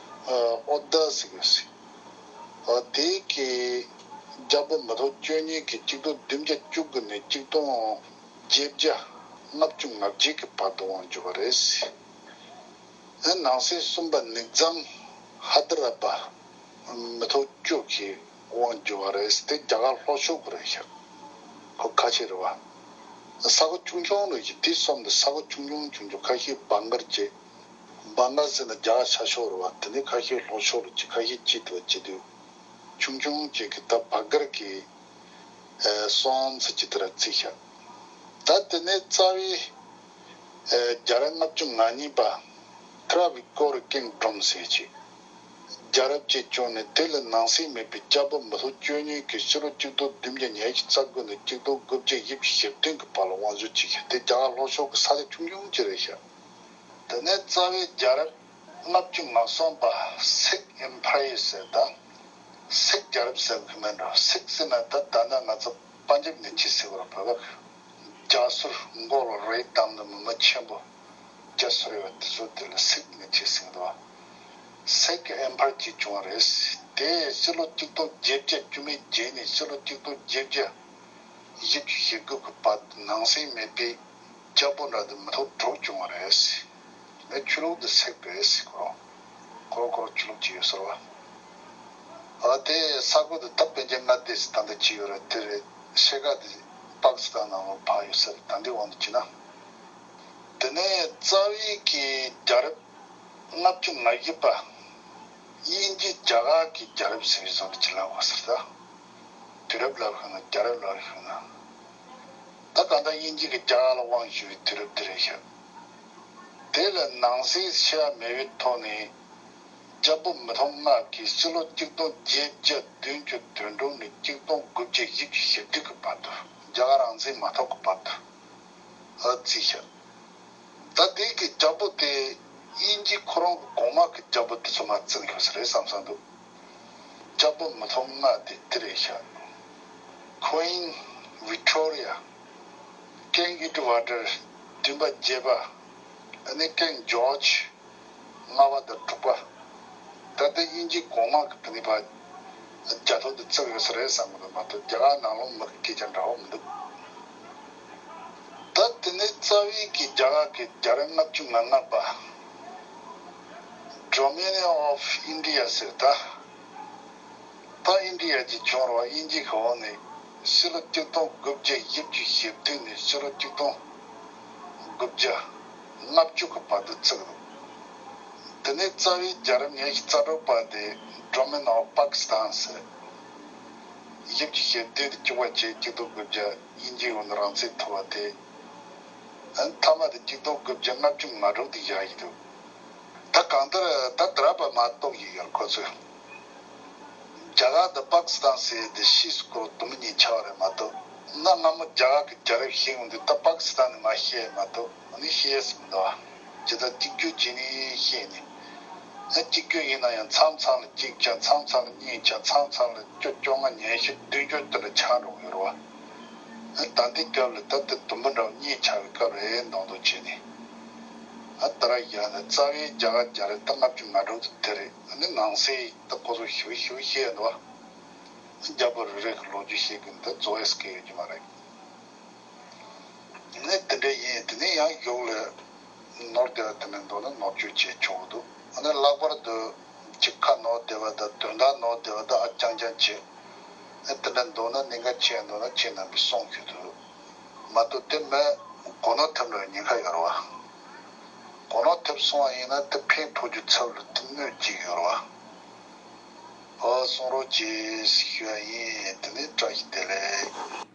ཨོ་ད་ཟེར་གི་ཟེར། ཨ། དེ་གི་རྒྱལ་པོ་མི་ཐོག་བཅུ་གཉིས་ཀྱི་གཅིག་སྟོང་བདུན་བརྒྱ་བཅུ་དགུ་ནས་གཅིག་སྟོང་བརྒྱད་བརྒྱ་ལྔ་བཅུ་ང་བརྒྱད་ཀྱི་བར་དུ་དབང་བསྒྱུར་བ་རེད། ཨ། ནང་སྲིད་གསུམ་པ་ནིག་ཛམ་ཧ་དི་ར་བ་མི་ཐོག་བཅུ་གིས་དབང་བསྒྱུར་བ་རེད། དེ་རྒྱ་གར་ལྷོ་ཕྱོགས་ཀྱི་རེད་ཤག་ཁོ་ཁ་ཆེ་རེད་བ། ས་གོ་ཆུང་ཆུང་རེད་ཤག་དེ་གསུམ་དེ་ས་གོ་ཆུང་ཆུང་ཆུང་ཆུང་། ཁ་ཤས་བང་གར་བྱས། བང་ག་ཟེར་ན་རྒྱ་གར་ཤར་ཕྱོགས་རེད་བ། དེ་ནས་ཁ་ཤས་ལྷོ་ཕྱོགས་རེད་ཅེས། ཁ་ཤས་ཅི་ཐུབ་ཅི་ཐུབ་ཆུང་ཆུང་ཅིག་གི་ད་བག་གར་གྱི་ཨེ་སོང་ཚུལ་གྱི་དེ་ར་བརྩིས་ཤག་ད་དེ་ནས་རྩ་བའི་ཨེ་རྒྱལ་རབས་ལྔ་བཅུ་ང་གཉིས་པ་ཐི་ར་བི་ཀོ་རི་ཀིང་ཌོམ་ཟེར་གྱི་རྒྱལ་རབས་ཅིག་བྱུང་ནས། དེ་ལས་ནང་གསེས་མེད་པའི་རྒྱལ་པོ་མི་ཐོག་བཅུ་གཉིས་ཀྱིས་ཕྱི་ལོ་གཅིག་སྟོང་བདུན་བརྒྱ་ཉི་ཤུ་རྩ་དགུ་ནས་གཅིག་སྟོང་དགུ་བརྒྱ་བཞི་བཅུ་ཞེ་བདུན་གྱི་བར་ལ་དབང་བསྒྱུར་བྱས་ཤག་དེ་རྒྱ་གར་ལྷོ་ཕྱོགས་ཀྱི་ས་ཆ་ཆུང་ཆུང་ཅིག་རེད་ཤག་དེ་ནས་རྩ་བའི་རྒྱལ་རབས་ལྔ་བཅུ་ང་གསུམ་པ་སིག་ཨེམ་ཕ་ཡར་ཟེར། ད་སིག་རྒྱལ་རབས་ཟེར་གི་མིན་འགྲོ། སིག་ཟེར་ན་ད་ད་ནི་ང་ཚོ་པན་ཇབ་ནས་ཅི་ཟེར་བར་བོད་པ་རྒྱ་ཟུར་མགོ་ལ་རས་བསྡམས་ནས་མི་མི་ཆེན་པོ་རྒྱ་ཟུར་ཡོད་པ་དེ་ཚོ་དེ་ལ་སིག་ནས་ཅི་ཟེར་འདུག་སིག་ཨེམ་ཕ་ཡར་ཅིག་བྱུང་བ་རེད། དེ་ཕྱི་ལོ་གཅིག་སྟོང་བརྒྱད་བརྒྱ་བཅུ་མེད་བརྒྱད་ནས་ཕྱི་ལོ་གཅིག་སྟོང་བརྒྱད་བརྒྱ་བཞི་བཅུ་ཞེ་དགུ་གི་བར་དུ་ནང་གསེས་མེད་པའི་རྒྱལ་པོ་འདྲ་དེ་མི་ཐོག་དྲུག་བྱུང་བ་རེད། ངས་ཆོས་ལུགས་དེ་སིག་རེད་ཟེར། ཁོ་རང་ཁོ་རང་ཁོ་རང་ཆོས་ལུགས་ཅིག་ཡོད་ཟེར་བ། ཨ། དེ་ས་གོ་དེ་ད་པཎ་ཆེན་ལྔ་སྡེ་ཟེར་ད་འདི་ཅི་ཡོད་རེད། དེ་རེད། ཕྱེད་ཀ་དེ་པ་ཀི་སི་ཐན་ནང་ལ་ཕར་ཡོད་ཟེར། ད་འདི་དབང་དུ་བྱས་ན། དེ་ནས་རྩ་བའི་གི་རྒྱལ་རབས་ལྔ་བཅུ་ང་བཞི་པ། དབྱིན་ཇི་རྒྱ་གར་གྱི་རྒྱལ་རབས་ཟེར་བའི་བཟོ་འདྲ་ཅིག་ལབ་དགོས་ཟེར་ད། དུས་རབས་ལབ་ཤེས་ན་རྒྱལ་རབས་ལབ་ཤེས་ན། ད་གང་ལྟར་དབྱིན་ཇི་གིས་རྒྱ་གར་ལ་དབང་བསྒྱུར་བའི་དུས་རབས་དེ་རེད་ཤག་དེ་ལ་ནང་གསེས་ཆེ་བ་མེད་པའི་ཐོག་ནས་རྒྱལ་པོ་མི་ཐོག་ལྔ་གིས་ཕྱི་ལོ་གཅིག་སྟོང་བརྒྱད་བརྒྱ་བདུན་ཅུ་དོན་དྲུག་ནས་གཅིག་སྟོང་དགུ་བརྒྱ་བཞི་བཅུ་ཞེ་བདུན་གྱི་བར་དུ་རྒྱ་གར་རང་བཙན་མ་ཐོབ་ཀྱི་བར་དུ་ཨ་བརྩིས་ཤག་ད་དེ་གི་རྒྱལ་པོ་དེ་དབྱིན་ཇི་ཁོ་རང་གི་གོང་མ་གི་རྒྱལ་པོ་དེ་ཚོ་མར་བརྩི་ནས་ཡོད་ས་རེད་བསམ་བསམ་འདུག་རྒྱལ་པོ་མི་ཐོག་ལྔ་དེ་དེ་རེད་ཤག Queen Victoria, King Edward བདུན་པ་བརྒྱད་པ། ཨ་ནི་King George ལྔ་པ་དང་དྲུག་པ། ད་ལྟ་དབྱིན་ཇི་གོང་མ་གི་དེ་ནི་ཕར་རྒྱལ་ཐོག་དེ་བརྩི་ཡོད་ས་རེད་བསམ་གི་འདུག་མ་གཏོགས་རྒྱ་གར་ནང་ལོགས་མི་གི་སྐད་ཆ་འདྲ་བོ་མི་འདུག་ད་དེ་ནས་རྩ་བའི་གི་རྒྱ་གར་གི་རྒྱལ་རབས་ལྔ་བཅུ་ང་ལྔ་པ། Dominion of India ཟེར་ད། ད་ཨིན་ཌི་ཡ་གི་བྱུང་ར་བ་དབྱིན་ཇི་གི་འོག་ནས་ཕྱི་ལོ་གཅིག་སྟོང་དགུ་བརྒྱ་བཞི་བཅུ་ཞེ་བདུན་ནས་ཕྱི་ལོ་གཅིག་སྟོང་དགུ་བརྒྱ་ལྔ་བཅུ་གི་བར་དུ་བརྩིས་འདུག་དེ་ནས་རྩ་བའི་རྒྱལ་རབས་ཉི་ཤུ་རྩ་དྲུག་པ་དེ་Dominion of Pakistan ཟེར། བཞི་བཅུ་ཞེ་བདུན་དེ་བཅུ་པ་བྱས་གཅིག་སྟོང་དགུ་བརྒྱ་དབྱིན་ཇིའི་འོག་ནས་རང་བཙན་ཐོབ་པ་དེ། མཐའ་མ་དེ་གཅིག་སྟོང་དགུ་བརྒྱ་ལྔ་བཅུ་ང་དྲུག་དེ་བཞག་ཡི་འདུག་ད་གང་ལྟར་ད་དེ་ར་བ་མ་གཏོགས་ཡི་ཡོད་ཁོ་ཚོས། རྒྱ་གར་དང་པ་ཀི་སི་ཐན་ཟེར་དེ་ཕྱིས་སུ་ཁོ་རང་དུ་མི་གཉིས་ཆགས་པ་རེད་མ་གཏོགས། གནའ་སྔ་མོ་རྒྱ་གར་གྱི་རྒྱལ་རབས་ཤེས་ཡོང་དུས་ད་པ་ཀི་སི་ཐན་ནི་མ་ཤེས་མ་གཏོགས་ཨ་ནི་ཤེས་ཡས་མི་འདུག་ཨ། ཇི་ལྟར་གཅིག་གྱུར་བྱས་ནས་ཤེས་ནས། ཨ་གཅིག་གྱུར་ཡིན་ན་ཡང་མཚམས་མཚམས་ལ་གཅིག་ཆགས། མཚམས་མཚམས་ལ་གཉིས་ཆགས། མཚམས་མཚམས་ལ་བཅུ་བཅོ་ལྔ་ཉི་ཤུ་བདུན་ཅུ་དེ་འདྲ་ཆགས་འགྲོ་གི་ཡོད་རེད་བ། ཨ་ད་ལྟའི་སྐབས་ལ་ད་ལྟ་དུམ་བུ་འདྲ་བོ་གཉིས་ཆགས་པའི་སྐབས་རེད་མདོག་མདོག་བྱས་ནས། ཨ་ད་ར་ཡ་ནི་རྩ་བའི་རྒྱ་གར་རྒྱལ་རབས་ད་ལྔ་བཅུ་ང་དྲུག་དེ་དེ་རེད། ཨ་ནི་ནང་གསེས་ད་ཁོ་ཚོ་ཞུ་ཞུ་ཤེས་འདུག་བ། རྒྱལ་པོ་རེ་རེ་གི་ལོ་རྒྱུས་ཤེས་གི་འདི་རྫོགས་ཡས་སྐད་ཡོད་ཀྱི་མ་རེད། ནི་དེ་འདྲ་ཡིན། དེ་ནས་ཡང་གཞུག་ལ་ནོར་བདེ་བ་དེ་ནས་མདོར་ན་ནོར་བཅོས་བྱས་ཆོག་གི་འདུག་ཨ་ནི་ལྷག་པར་དུ་ཅིག་ཁ་ནོར་བདེ་བ་དང་དོན་དག་ནོར་བདེ་བ་དང་ཨ་རྐྱང་རྐྱང་བྱས། ཨ་དེ་འདྲ་མདོར་ན་གནད་འགག་ཆེ་མདོར་ན་ཁྱེད་རྣམ་པས་གསུངས་ཞུ་འདུག་མ་གཏོགས་དེ་མི་གོ་ནོར་ཐེབས་འགྲོ་བའི་ཉེན་ཁ་ཡོད་རེད་བ། གོ་ནོར་ཐེབས་སོང་བ་ཡིན་ན་དེ་ཕན་ཐོགས་རྒྱུ་ཚབ་ལ་དེ་གནོད་ཅིག་ཡོད་རེད་བ། ཨོ་གསུང་རོགས་གྱིས་ཞུ་བ་ཡིན། དེ་ནས་བཀྲ་ཤིས་བདེ་ལེགས།